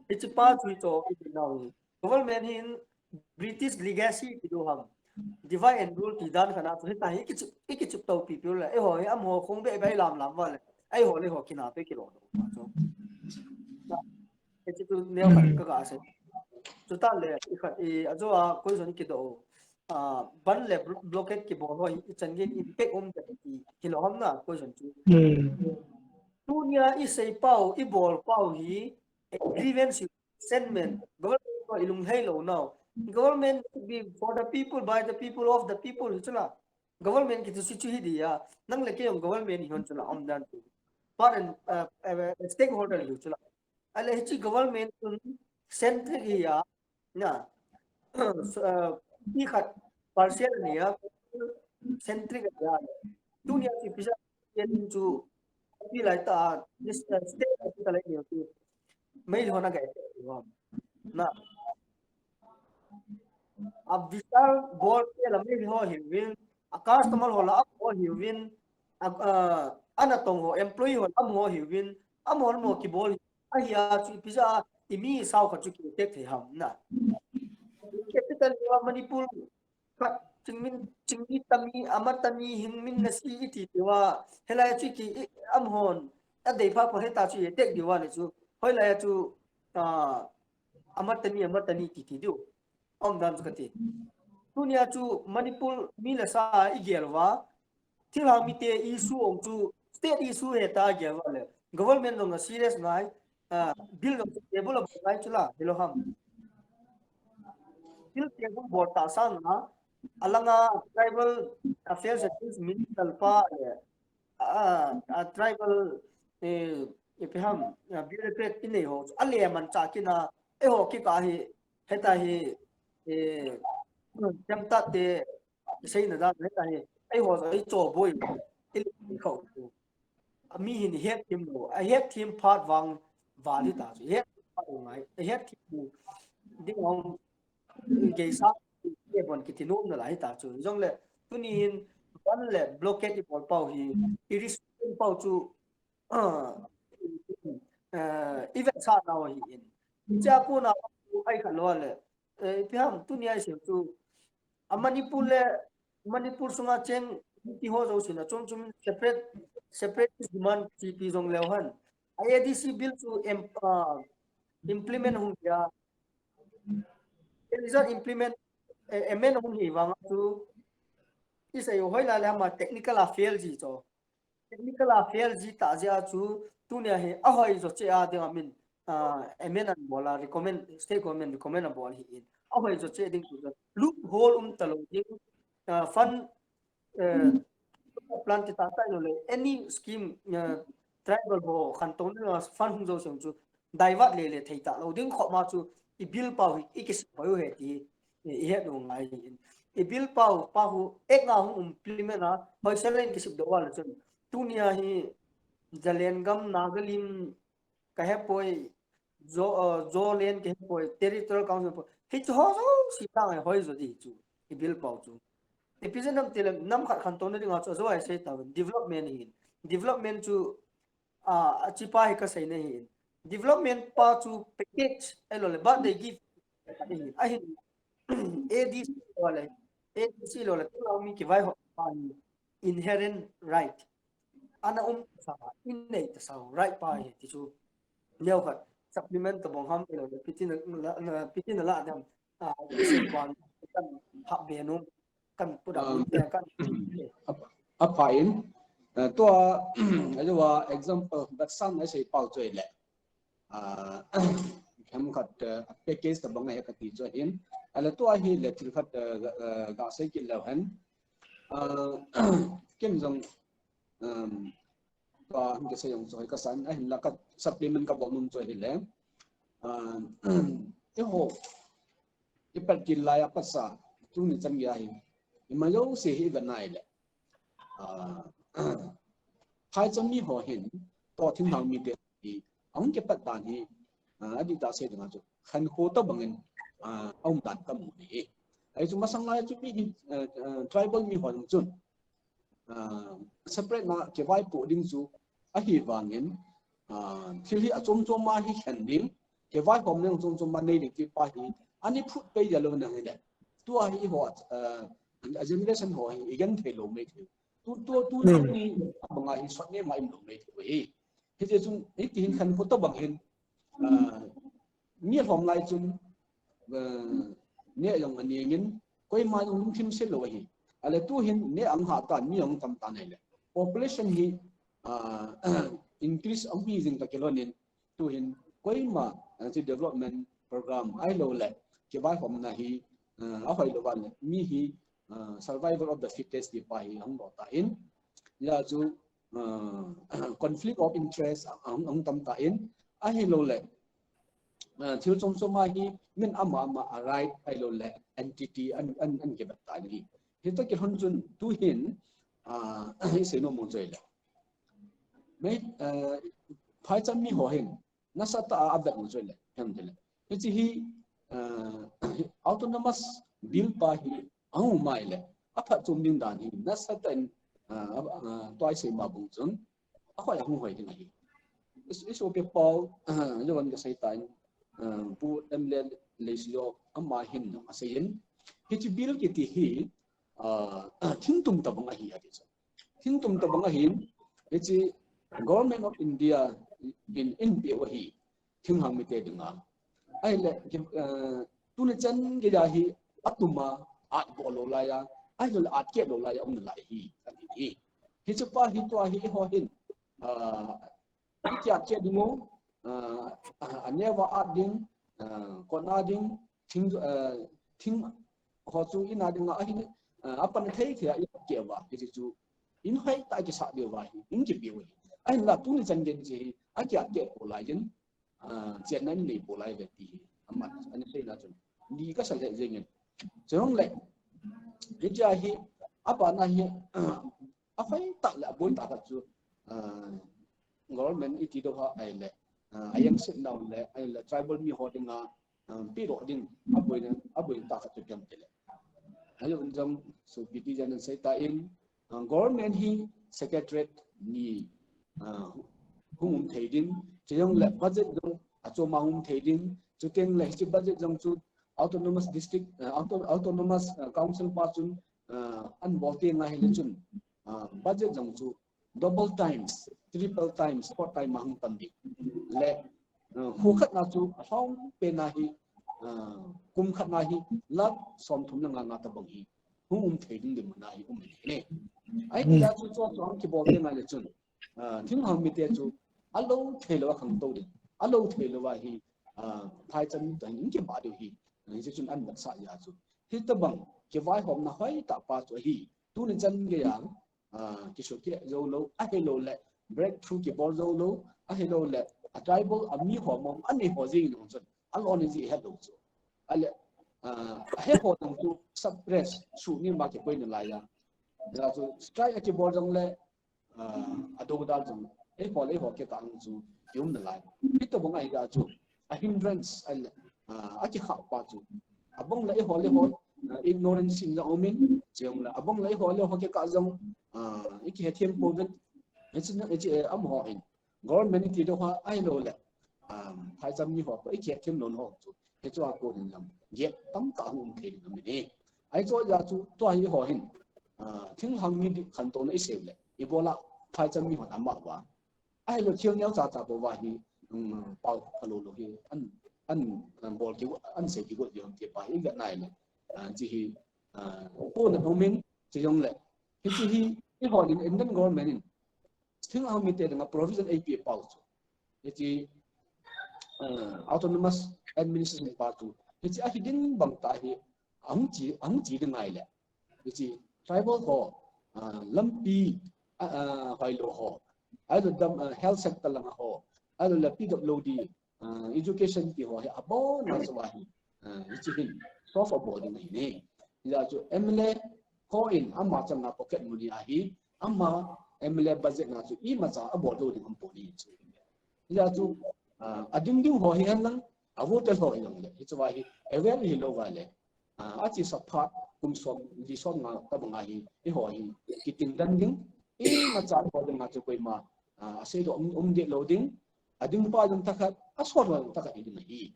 Hi chi pa chu cho i nau. Government hin British legacy ki do ham. Divide and rule ti dan khana chu hita hi kichup, i kichup to pi pi la. E ho hi am ho khong be be lam lam wa le. Ai ho le ho kina pe kilo do. Chu. Hichi tu neo khat ka ga se. Chu ta le, i khat i, a jo a, koi zon ki do. Ah, ban le blo-, blockade ki bol ho, i chan ge impact um te ki, ki lo ham na, koi zon chu. Tunia i sei pau, i bol pau hi, grievance sentiment, government ko i lung hei lo nau. Government should be for the people, by the people, of the people, chu la. Government ki tu si chu hi dia, nang le ke yong government hi hon chu la, om dan chu. Part and, uh, uh, stakeholder hi chu la. Ale hichi government tun centric hi ya, na, so, uh, i khat partial ni ya, centric ya. Tunia si pisa yen chu, pi lai ta, this, uh, state capital ni tu. Mai hona ga, na. A Vishal bol te la mai ho hi win, a customer ho la ho hi win, a, uh, ana tong ho, employee ho la ho hi win, a mo mo ki bol hi. Ahi a chu pisa i mi sao khat chu ki tek thei ham na. Capital ni wa Manipur khat Chingmin, chingmi tami, ama tami, hingmin nasi iti tiuva. Hilai chu ki, i, amhon, adei pha pha heta chu i tek diuva le chu. Hoilai chu, ah, ama tani, ama tani kiti diu. Aum dan chu kati. Tunia chu Manipur mi le sa i gel uva. Thilha mite issue ong chu, state issue heta gel uva le. Government jong a serious ngai, ah, bill jong chu table a bol ngai chu la, hilo ham. Bill table bol ta sang a, alanga tribal affairs and minister pa le, ah, ah, tribal, eh, ipi ham, ah, bureaucrat inei ho chu, ale manchah kit a, eiho kikah hi, heta hi, eh, themgao te, seina dan heta hi, eiho chu, eicho boi, i, i khau chu. A mi hin het thim lo, a het thim phat vang, vali ta chu, het phat ngai, a het thim lo, ding ong, geisa, e bon kiti nom na la heta chu. Jongle, tuni hin, ban le blockade i bol pau hi, i restriction pau chu, ah, eh, i vetsah nau ahi in. Chia kona ai kha lo le, eh, ipi ham tunia i sim chu, a Manipur le, Manipur sunga cheng, ti ho jo sina, chom chom separate, separate demand T P jong leu han. A ADC bill chu em, ah, implement hung dia. Result implement, eh, amend hung hi vang chu, i sei hoilai le ama technical a fail ji chu. Technical a fail ji ta jeh a chu, tunia hi ahoi jo cheh a ding a min, ah, amend an bol a, recommend, state government recommend a bol hi in. Ahoi jo cheh ding chu, loophole um ta lo ding, ah, fund, eh, plan ti ta ta lo le, any scheme, ah, tribal ho, khantouna fund hung jo sung chu, divert le le thei ta lo ding khop ma chu, i bill pau hi, i kisem pau hi ti, i, i het u ngai in. I bill pau, pau hu, ek nga hung implement a, hoi selen kisem do wal chun. Tunia hi, Zalengam, Nagalim, ka hepoi, Zo, uh, Zoland ka hepoi, Territorial Council poi. Hi chu ho jo, si tang hoi jo di chu, i bill pau chu. I pi je nam ti le, nam khat khantouna ding a chu, jo ai sei ta, development hi. Development chu, ah, a chi pa hi ka sei na hi. Development pa chu package, ai lo le, birthday gift, ahi, ahi, ADC lo le, ADC lo le, tu lo mi kivai ho pa hi, inherent right. Ana um ta sa, in nei ta sa, right pa hi, ti chu. Neo khat, supplement ta bong ham, ai lo le, piti na, na, na, piti na la dam, ah, isi kwan, kan hap be nu. Kan put up, um, kan. Apa, apa in, uh, tua, ajo example, but some I say pau chu le. Uh, hem khat, uh, package ta bang ai kati chu hin. Ala tua hi le thil khat, uh, uh, ga sei kit leu hen. Uh, kin jong, um, tua hin ka sei jong chu ka san, ahin la ka supplement ka bol num chu hi le. Uh, eiho, i pat kit lai a pat sa, tuni chan gei a hi, i ma jouse hi i vet nai le. Ah, phaicham mi ho hin, to thinglhang mite hi, ahung kipat dan hi, ah, adih tah sei ding a chu, khankho tobang in, ah, aum dan ka mu ahi. Ahi chu masang lai chu mi hi, ah, ah, tribal mi ho jong chun, ah, separate na kivaipoh ding chu ahi vangin, ah, thil hi achom chom a hi khen ding, kivaihomna jong chom chom a nei ding ti pa hi, ani phut pei dia lou na hi le. Tua hi ho, ah, a generation ho hi i gen thei lou mai thei. Tu, tu, tu, hmm, tu ni abang a hi sot ne ma im lou mai thei hi. Hiti chun, hiti hin khankho tobang hin, ah, mi lhom lai chun, ah, neh jong aneng in, koima jong lungthim se lou ahi. Ale tu hin neh ahung hah tan, mi ahung tam tan ahile. Population hi, ah, increase ahung hi jing toh kilhon in, tu hin koima, ah, chu development program ahilou le, kivaihomna hi, ah, ahoi lou va le, mi hi, ah, survival of the fittest ti pa hi ahung lou tan. Hijeh chun, ah, conflict of interest ahung, ahung tam tan, ahilou le, ah, thil chom chom a hi min ama ama a right ahilou le entity an, an, an kibat tan ahi. Hiti kilhon chun tu hin, ah, i sei nom u chu le. Mei, ah, phaicham mi ho hin, nasatah a avet u chu le, hem ti le. Hiche hi, ah, autonomous bill pa hi, ahung um a le, aphatchom ding dan hi, nasatah in, ah, ah, tua i sei ma bang chun, ahoi ahung hoi ding ahi. I, i sopi pau, ah, jovan ka sei tan, ah, Pu M L A Leishijoh ama hin asei in, hiche bill kiti hi, uh, thingtum tabang ahi ati chu. Thingtum tabang ahin, hiche Government of India in, in pe u ahi, thinglhang mite dinga. Ahile, uh, tuni chan geiya hi atuma, at bol lou laiya, ahilou le at keh lou laiya um nalai hi, ati hi. Hiche pa hi tua hi eiho hin, uh, i kiat keh ding u, uh, aneo a at ding, uh, kona ding, thing, uh, thing ho chu ina dinga ahin, uh, apan thei thei a i at keh uva, hiche chu in hoitah a kisah diu va hi, in kipe u hi. Ahinla tuni chan gei hiche hi, akiat keh pou lai jin, uh, chenna in nei pou lai ve ti hi, aman, ana seina chun. Ni kasa le jengin. Chuleh, hiche hi, abana hi, uh, aphai tah le aboi tah khat chu, uh, government iti doh a ahile, uh, ayang sit down le, ahile tribal mi ho dinga, um, pedoh ding, aboina, aboina tah khat chu piang tile. Ahilou jong, so P T J nan sei tan, uh, government hi secretariat ni, uh, hung um thei ding, chujong le budget jong achom a hung um thei ding, chuteng le hiche budget jong chu autonomous district, uh, auto, autonomous, uh, council pa chun, uh, an bol teng ahile chun, uh, budget jong chu double times, triple times, four times a hung pan ding. Le, uh, kho khat na chu ahung pen na hi, uh, kum khat na hi lakh somthum le nga nga tabang hi hung um thei ding ding mun na hi um in ahi. Ahi tia chu chu chu ahung kibol teng ahile chun, uh, thinglhang mite chu alou thei lou a khangtou ding, alou thei lou a hi, uh, phaicham mite in kibah diu hi, uh, hiche chun an vetsah jeh a chu. Hitabang kivaihomna hoitah pa chu ahi, tuni chan geiya, uh, kisukeh jou lou, ahilou le breakthrough kibol jou lou, ahilou le a tribal a mi ho mong anei ho jeng jong chun, alon in ji het lou chu. Ahile, uh, ahe ho jong chu suppress, suhnem a kikoi nalai a. Hijeh chun strike a kibol jong le, uh, adoudal jong, eiho le eiho kikah a chu kium nalai. Hitobang ahi jeh chun, a hindrance, ahile, uh, akikhah pa chu. Abang le eiho le eiho, uh, ignorance in jong um in, chujong le, abang le eiho le eiho kikah jong, uh, ikihethem pouvin, hiche, hiche, eh, amaho in. Government iti doh a ahilou le, um, phaicham mi ho toh ikihethem lou ho chu, hiche a kon in jong gap tamtah hung um thei ding ahi. Ahi chu jeh chu tua hi eiho hin, uh, thinglhang mi ding khantouna isei u le, ibola phaicham mi hon ama uva, ahilou thil neo cha cha bou va hi, um, pao phalou lou hi, an, an, um, bol kigot, an sei kigot ding ham ti pa hi ivet nai le, uh, hiche hi, uh, pona um in, chujong le, hiche hi, eiho in Indian government in, thinglhang mite dinga provision eipeh pau chu. Hiche, uh, autonomous administration pa chu. Hiche ahi ding bang tah hi, ahung che, ahung che ding ahile. Hiche tribal ho, uh, lampi, uh, uh, hoilou ho. Ahilou dam, uh, health sector langa ho. Ahilou le P W D, uh, education ti ho hi abon a chu ahi. Uh, hiche hin solve abol ding ahi ne. Hijeh chun M L A ho in ama chang a pocket money ahi, ama M L A budget na chu imacha abol lou ding aum poi chu. Hijeh chun, uh, ading ding ho hi hen lang, a vote ho hi lang le, hiche va hi avail hilou va le, uh, achesa phat kum som, li som nga tabang a hi, eiho hi kiting dan ding, imacha ho ding a chu koima, uh, asei doh um, um deh lou ding, ading pa jong thakhat, asot ho jong thakhat hi ding ahi.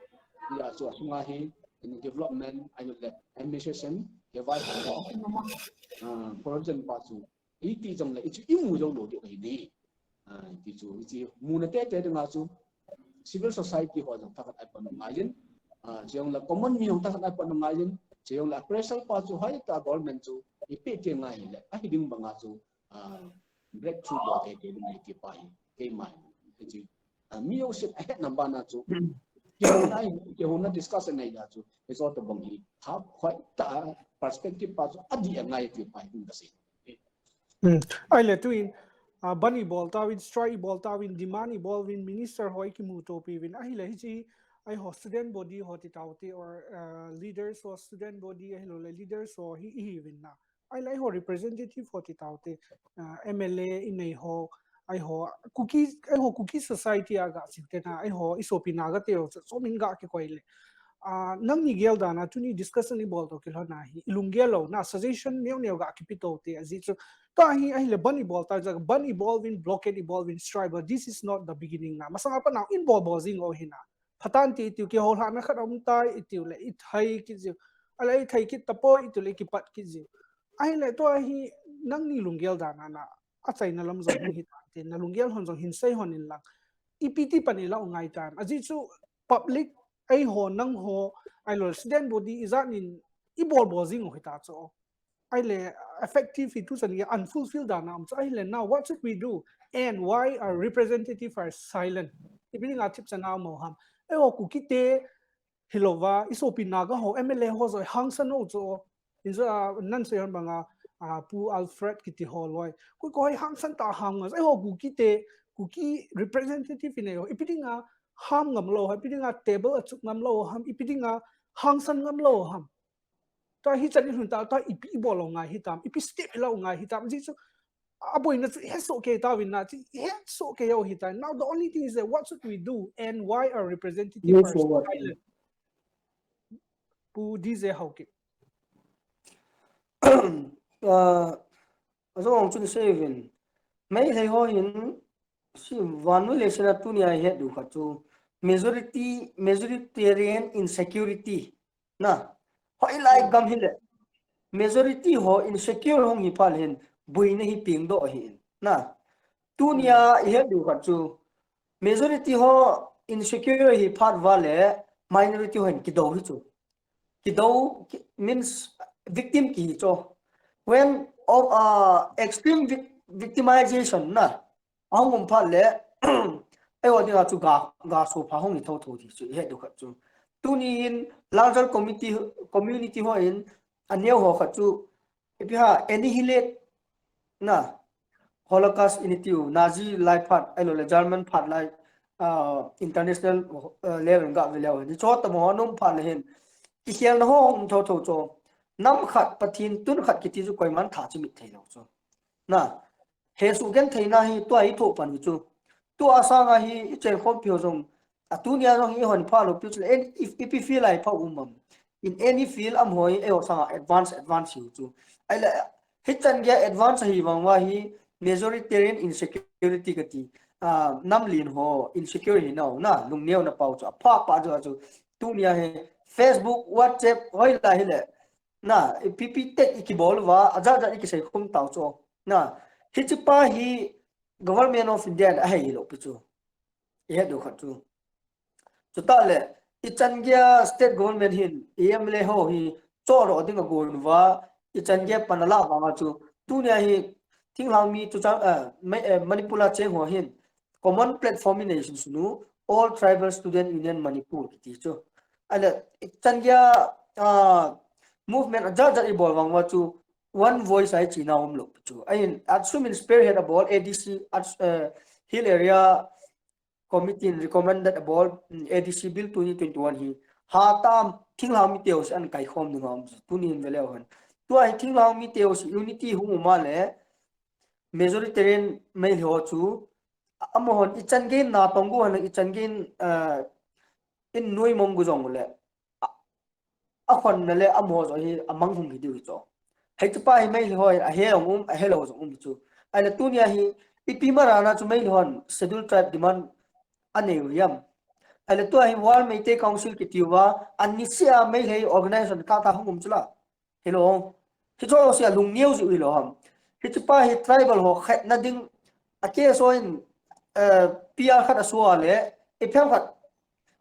Hijeh chun asunga hi, in development, ahilou le administration, kivai ho, ah, provision pa chu, iti jong le, ichu imu jou lou diu ahi ne. Ah, ti chu, ichu muna tete dinga chu, civil society ho jong thakhat a pan u ngai in, ah, chujong le common mi jong thakhat a pan u ngai in, chujong le pressure pa chu hoitah a government chu, ipeh teng ahile, ahi ding banga chu, ah, breakthrough bol thei thei ding ahi ti pa hi, keima hi, hiche, ah, mi jousen ahetna bana chu, kihona, kihona discussion ahi a chu, hiche tobang hi, ha, hoitah a perspective pa chu, adih angai ti pa hi, kasei. Hmm. Ahile tuin, ah, bandh ibol tauvin, strike ibol tauvin, demand ibol uvin, minister ho ikimuto piuvin, ahile hiche, eiho student body ho ti taute, or, ah, leaders ho student body, ahilou le leaders ho hi, ihiuvin na. Ahile eiho representative ho ti taute, ah, M L A inei ho, eiho Kuki, eiho Kuki society a ga chil te na, eiho isopi Naga te ho, so min ga kikoi le. Ah, nangni gel dan a, tuni discussion ibol toh kilhon a hi, ilunggel louna, suggestion neo neo ga kipe toute, ajeh chu. Tua hi, ahile bandh ibol ta, bandh ibol uvin, blockade ibol uvin, strike, but this is not the beginning na. Masang a pat na, in bol bol jing u ahi na. Phatah in ti itiu, kihoulhahna khat aum tai itiu le, ithai kit jiu. Ahile ithai kit tapoi itiu le, ikipat kit jiu. Ahile tua hi nangni lunggel dan a na, achaina lam jong hin hitan tin, na lunggel hon jong hin sei hon in lang. Ipi ti pan ilah u ngai tam. Ajeh chu public eiho nangho, ahilou student body ijat in ibol bol jing u hita chu. Ahile effective hi tuchan gei a unfulfilled dan a um chu. Ahile now what should we do? And why our representative are silent? Ipi dinga thipchan a um u ham? Eiho Kuki te hilouva, isopi Naga ho, M L A ho jong hangsan u chu. Injo, ah, nan sei hon banga, ah, Pu Alfred kiti ho loi. Koi koi hangsan ta ham nga. Eiho Kuki te, Kuki representative in eiho. Ipi dinga ham ngam lou ham, ipi dinga table a chuk ngam lou ham, ipi dinga hangsan ngam lou ham. Tua hichan i lhun ta, tua ipi ibol u ngai hitam, ipi step ilou u ngai hitam. Ajeh chu, aboina chu ihet soh kei tauvin na, chu ihet soh kei u hita. Now the only thing is that what should we do and why our representative are silent? Pu D J Haokip. Ah, ajong chun seven. Meitei ho hin, si vannoi leiset a tunia ihet diu khat chu. Majority, majoritarian insecurity. Na, hoilai gam hile. Majority ho insecure hung hi phat hin, boina hi pengdoh ahi in. Na, tunia ihet diu khat chu. Majority ho insecure hi phat uva le, minority ho hin kidou hi chu. Kidou, ki-, means victim kihi chu. When of, uh, extreme vic-, victimization na, ahung um phat le, eiho dinga chu ga, ga sopha hung hi thotho ti chu ihet diu khat chu. Tunin larger community, community ho in aneo ho khat chu, ipi ham, annihilate na, Holocaust in itiu, Nazi lai phat, ahilou le German phat lai, ah, international, ah, level in gave leu hin. Hicho tamo ho um phat le hin. Kikhelna ho um thotho chu. Nam khat, Pathen tun khat kiti chu koiman tha chu mit thei lou chu. Na, hesoh gentheina hi tua hi thoh pan hi chu. Tua sanga hi i chenkhompi ho jong, a tunia jong hi hon phalou pi chu le, if, if i feel lai pha um am. In any field amaho hi eiho sanga advance, advance hi chu. Ahile, hichan gei a advance ahi vang uva hi majoritarian insecurity kati. Ah, nam len ho insecure hi nau, na, lungneo na pau chu. Apha pa chu, chu. Tunia hi Facebook, WhatsApp, hoilai hile. Na, ipi ipi tek i kibol uva, ajat jat i kisei khum tau chu. Na, hiche pa hi Government of India in ahei hilou pi chu. Ihet diu khat chu. Chutah le, ichan gei a state government hin, M L A ho hi, chohdoh ding agon uva, ichan gei a pan alah vanga chu. Tunia hi, thinglhang mi chu chang, eh, Mai-, eh, Manipur a cheng ho hin, common platform in eisun sun u, All Tribal Student Union Manipur kiti chu. Ahile, ichan gei a, ah, movement ajat jat ibol vang uva chu, one voice a ichena umlou chu. Ahin, asum in spearhead abol, A D C, at, eh, Hill Area Committee in recommended abol, mm, A D C Bill twenty twenty-one hi. Hatam, thinglhang mite ho si an kaikhom ding a um chu. Tunin veleu hen. Tua hi thinglhang mite ho si unity hung um a le, majoritarian Meitei ho chu, a-, amahon ichan gei in natong gu hen, ichan gei in, eh, in nuimong gu jong le, a, akhonna le amaho jong hi amang hung hi diu hi chu. Hichepa hi Meitei ho in ahe jong um, ahelou jong um chu. Ahile tunia hi, ipi marana chu Meitei hon Scheduled Tribe demand anei u hiam. Ahile tua hi World Meitei Council kiti uva, anise a Meitei organization tha tha hung um chu la. Hilou. Hicheho jouse alungneo jiu hilou ham. Hichepa hi tribal ho khetna ding a case ho in, eh, P R khat aso a le, ipi ham khat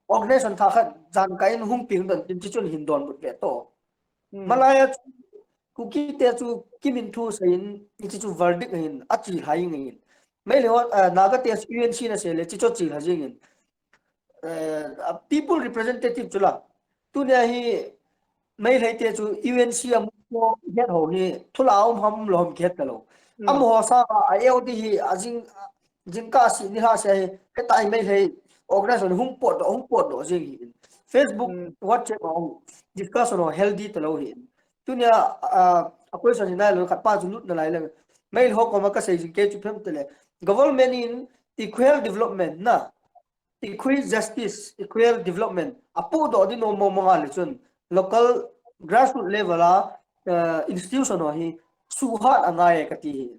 organization tha khat jan kah in hung peng don tin, hiche chun hin donbut ve to. Hmm. Malai a chu, Kuki te chu kimin thu seiyin, hiche chu verdict ahin, achilhai nge in. Meitei ho, eh, Naga te U N C in asei le, hiche chu achilha jing in. Eh, a people representative chu la. Tunia hi Meitei te chu U N C a mu het ho hi, thu la um ham lou ham kihet talou. Hmm. Amaho sanga a L D hi, a jing, jingkah seh nilhah seh hi, heta hi Meitei organization hung potdoh, hung potdoh jing hi. Facebook, hmm, WhatsApp a hung discussion ho healthy talou hi. Tunia, ah, a question hi nailou khat pa chu lut nalai le. Meitei ho koma kasei jing kei chu phem tele. Government in equal development na, equal justice, equal development apohdoh ding nom mong mong a le chun local grassroots level a, eh, institution ho hi suhat angai e kati hi.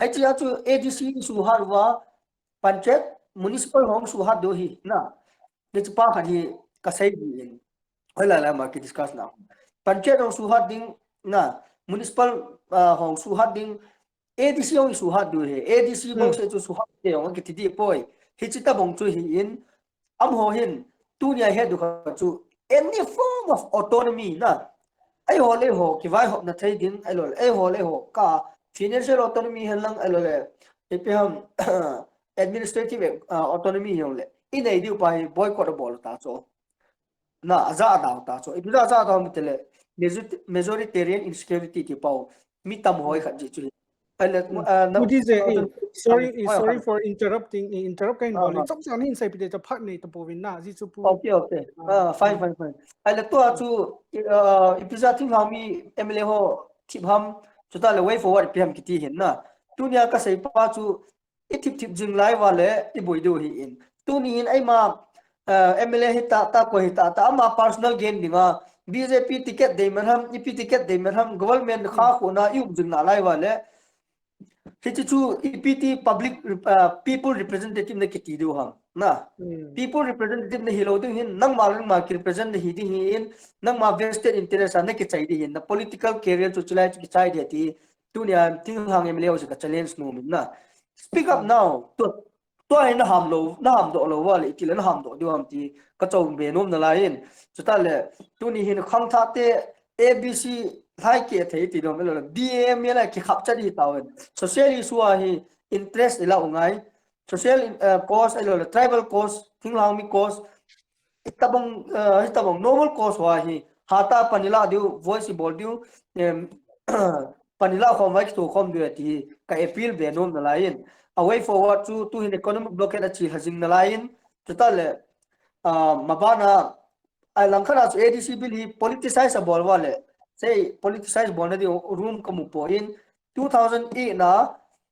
Hiche a chu A D C in suhat uva, panchayat, municipal ho suhat diu hi na. Hichepa khat hi kasei ding in. Hoilai lai ma kidiscuss na. Panchayat ho suhat ding na. municipal, ah, hong suhat ding, A D C hong suhat diu ahi, A D C bou se chu suhat te hong kiti di poi. Hichi tabang chu hi in, amaho hin, tunia he du kha chu, any form of autonomy na. Eiho le eiho, kivaihopna thei ding, eiho le eiho ka, financial autonomy hen lang, eiho le, ipi ham, administrative, ah, autonomy hong le, inei diu pa hi boycott abol ta chu. Na, aja adau ta chu. Ipi ja aja adau mi tele, majority-, majoritarian insecurity ti pau, mi tam hoi khat ji chu. Ahile, ah, na, Pu D J, eh, sorry, eh, sorry for interrupting, eh, interrupt kahin bol in. Chomcha nahin seipi te cha phat nei tapouvin na, ji chu pu. Okay, okay. Ah, fine, fine, fine. Ahile tua chu, ah, ipi ja thinglhang mi M L A ho thip ham, chuta le way forward ipi ham kiti hin na. Tunia kasei pa chu, i thip thip jing lai uva le, i boi diu hi in. Tuni hin eima, ah, M L A hi ta, ta ko hi ta, ta ama personal gain dinga, B J P ticket dei man ham, ipi ticket dei man ham, government kha khona i um jing na lai uva le, Hichi chu ipi ti public rep-, ah, people representative na kiti diu ham. Na. People representative na hilou diu hin, nangma le nangma ki represent na hi di hi in, nangma vested interest a na kichai di hin, na political career chu chulai chu kichai di ti, tunia thinglhang M L A ho chu ka challenge nom in na. Speak up now. Tua, tua hi na ham lou, na ham doh lou uva le, iti le na ham doh diu ham ti, ka chom be nom na lai in. Chuta le, tuni hin khangthah te, A B C lai ke thei ti nom, eiho le, B A M lai kikhap chat hi tauvin. Social issue a hi interest ila u ngai. Social, eh, cause, eiho le, tribal cause, thinglhang mi cause. Itabang, eh, itabang normal cause uva hi. Hata panila diu, voice i bol diu, em, panila khom vai kitho khom diu ti hi. Ka appeal be nom na lai in. A way forward chu, tu hin economic blockade a chi ha jing na lai in. Chuta le, ah, mabana, A langkhat a chu A D C bill hi politicize a bol uva le, sei politicize bolna di room ka mu poi in, two thousand eight na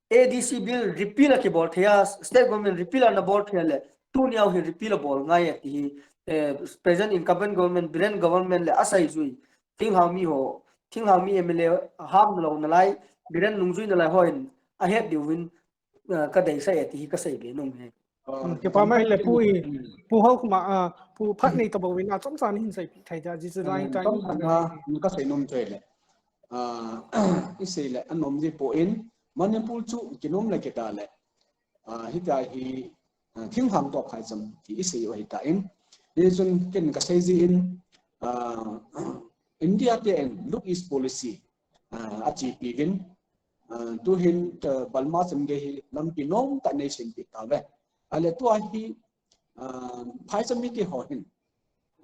A D C bill repeal a kibol thei a, state government repeal a na bol thei a le, tunia hi repeal a bol ngai a ti hi, eh, present incumbent government, Biren government le a sai jui, thinglhang mi ho, thinglhang mi M L A ham lou na lai, Biren nungjui na lai ho in, a het diu vin, ah, ka deisah e ti hi ka sei be nom e. Ah, kipa mai le pu i, pu hau kuma, ah, pu phat nei tapouvin a chomcha nahin seipi thei dia, ji chu lai tai. Chomcha na, ka sei nom chu le. Ah, i sei le, anom ji poi in, Manipur chu kinom le kita le. Ah, hita hi, ah, thinglhang toh phaicham ti i sei u hita in. Hi chun ken ka sei ji in, ah, India te in Look East policy, ah, a chepi vin, ah, tu hin, ah, Burma chan gei hi lampi nom tah nei seipi tauve. Ahile tua hi, ah, phaicham mite ho hin,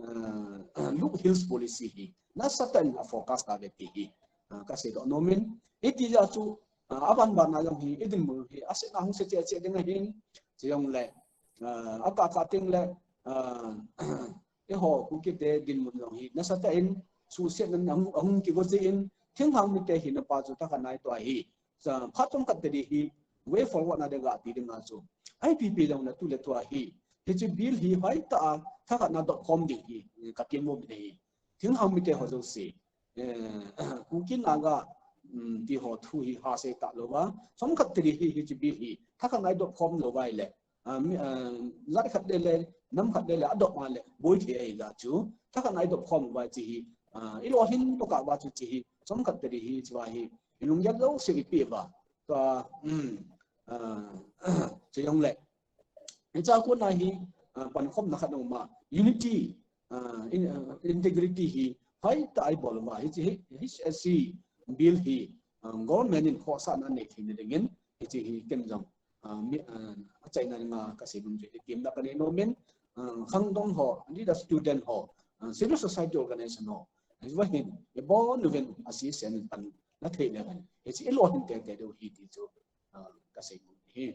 ah, Look Hills policy hi nasatah in a focus tauve ti hi, ah, ka seidoh nom in. Hiti jeh a chu, ah, aban ban a jong hi, i dinmun hi, asetna hung se cheh cheh ding ahin, chujong le, ah, akah kah teng le, ah, eiho Kuki te dinmun jong hi nasatah in, suhsetna ahung, ahung kigo jeh in, thinglhang mite hina pa chu thakhat nai tua hi, phat chomkhat teni hi, way forward na ding ga ti ding a chu, I P P jong na tu le tua hi, hiche bill hi hoitah a thakhat na dop khom ding hi, ka kimu ding hi. Thinglhang mite ho jouse, eh, Kuki Naga, um, ti ho thu hi ha sei talou va, chomkhat teni hi, hiche bill hi thakhat na i dop khom lou va ile, ah, mi, ah, jat khat le le, nam khat le le, adop ma le, boi thei ahi jeh chu, thakhat na i dop khom uva hiche hi, ah, i lolhin toh kah uva chu hiche hi, chomkhat teni hi, hiche va hi, i lunggel jouse i pe uva, tua, um, ah, chujong le. Hiche a kona hi, ah, pankhomna khat um a, unity, ah, in, ah, integrity hi, hoitah a i bol uva, hiche hi, H S C bill hi, ah, government in khohsahna nei theina dingin, hiche hi ken jong, ah, mi, ah, achaina dinga ka sei nom chu, temna ka nei nom in, ah, khangdong ho, leader student ho, ah, civil society organization ho, hiva hin, ibon uvin asei sen pan na thei le hin, hiche i lolhin tei tei diu hi ti chu, ah, ka sei nom hi.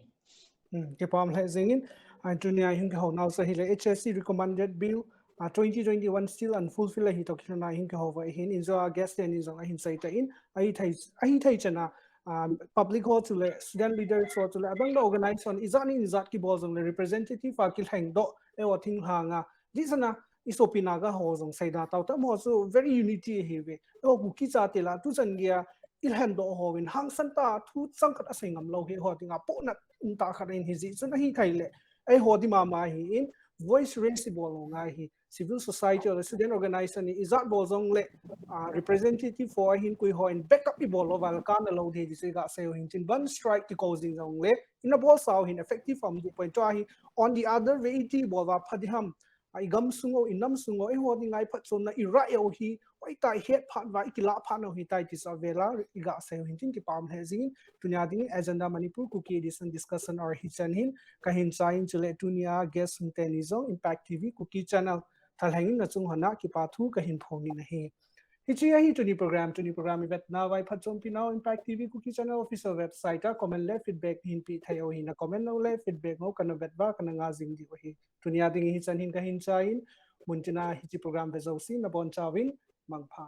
Hmm, kipa um lheh jeng in, ah, tunia hin kihou nau chu hile H S C recommended bill, ah, twenty twenty-one still unfulfilled ahi toh kilhona hin kihou uva ahin, in jong a guest ten in jong ahin sei tan, ahithei, ahithei chan a, ah, public ho chule, student leaders ho chule, adang dang organization, ijat ni ijat kibol jongle representative a kilhengdoh, eiho thinglhang a, dihsan a, i sopi Naga ho jong seida tau, amaho chu very unity ahiuve. Eiho Kuki chate la, tuchan geiya, i lhendoh hovin, hangsan tah a thu changkhat asei ngam lou hi eiho dinga pohnat um tah khat ahin, hijeh chun ahithei le, eiho di mama ahin, voice raise i bol u ngai ahi. civil society or student organization ni ijat bol jongle, uh, representative ho ahin koi ho in backup ibol lou uva kana lou thei ti chu iga sei u hin tin, bandh strike kikou jing jongle ina bolsa u hin effective um ding point to ahi. On the other way, iti bol uva pha ding ham, a, igam sung u, inam sung u, eiho dinga iphatchomna irai u hi hoitah a ihet phat uva ikilah phat nau hitai ti chu avela iga sei u hin tin, kipa um lheh jingin. Tunia dingin Agenda Manipur Kuki Edition discussion hour hichan hin kahin chai in, chule tunia guest hung teni jong Impact T V Kuki channel thalheng in nachung hon a kipa thu kahin phong in ahi. Hiche ahi tuni program. Tuni program ivetna uva iphatchompi nau Impact T V Kuki channel official website a comment le feedback hin pe thei u ahi. Na comment nau le feedback nau kana vet uva kana nga jing diu ahi. Tunia dingin hichan hin kahin chai in, muntina hiche program ve jouse nabonchauvin mangpha.